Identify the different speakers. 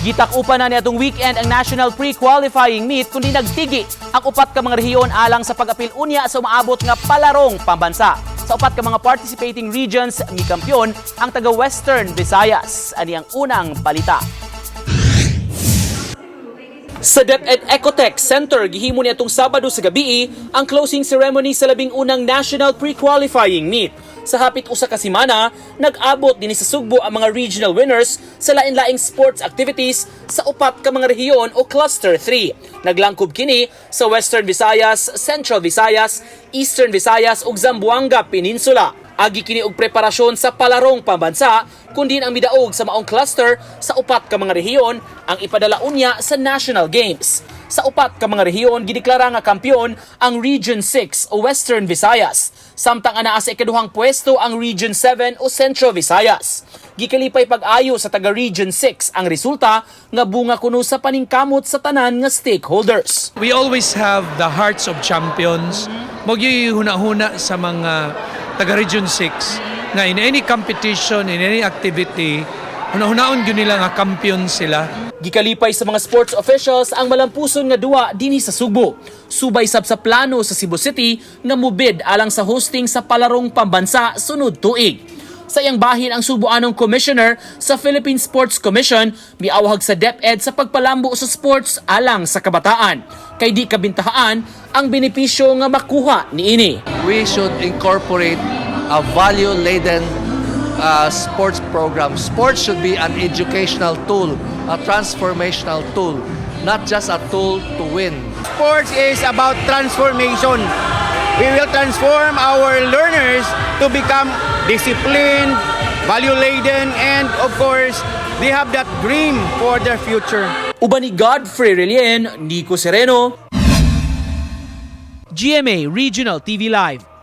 Speaker 1: Gitak-upan na niadtong weekend ang National Pre-Qualifying Meet kundi nagtigi ang upat ka mga rehiyon alang sa pag-apil unya sa umaabot nga palarong pambansa. Sa upat ka mga participating regions, mikampiyon ang taga Western Visayas. Ani ang unang balita. Sa DepEd Ecotech Center, gihimo niadtong Sabado sa gabii ang closing ceremony sa 11 na National Pre-Qualifying Meet. Sa hapit 1 ka semana, nag-abot dinhi sa Sugbo ang mga regional winners sa lain-laing sports activities sa upat ka mga rehiyon o Cluster 3. Naglangkob kini sa Western Visayas, Central Visayas, Eastern Visayas ug Zamboanga Peninsula. Agi kini og preparasyon sa palarong pambansa kundi ang midaog sa maong cluster sa upat ka mga rehiyon ang ipadala unya sa National Games. Sa upat ka mga rehiyon, gideklara nga kampiyon ang Region 6 o Western Visayas. Samtang anaa sa ikaduhang pwesto ang Region 7 o Central Visayas. Gikalipay pag-ayo sa taga Region 6 ang resulta nga bunga kuno sa paningkamot sa tanan nga stakeholders.
Speaker 2: We always have the hearts of champions. Mao huna-huna sa mga taga Region 6 nga in any competition, in any activity, huna-hunaon gyud nila nga kampiyon sila.
Speaker 1: Gikalipay sa mga sports officials ang malampuson nga duwa dinhi sa Sugbo. Subay sab sa plano sa Cebu City nga mubid alang sa hosting sa palarong pambansa sunod tuig. Sa iyang bahin, ang Sugboanong Commissioner sa Philippine Sports Commission miawhag sa DepEd sa pagpalambo sa sports alang sa kabataan. Kay di kabintahaan ang benepisyo nga makuha niini.
Speaker 3: We should incorporate a value-laden sports program. Sports should be an educational tool, a transformational tool, not just a tool to win.
Speaker 4: Sports is about transformation. We will transform our learners to become disciplined, value-laden, and of course, they have that dream for their future.
Speaker 1: Uban ni Godfrey Relien, Nico Sereno, GMA Regional TV Live.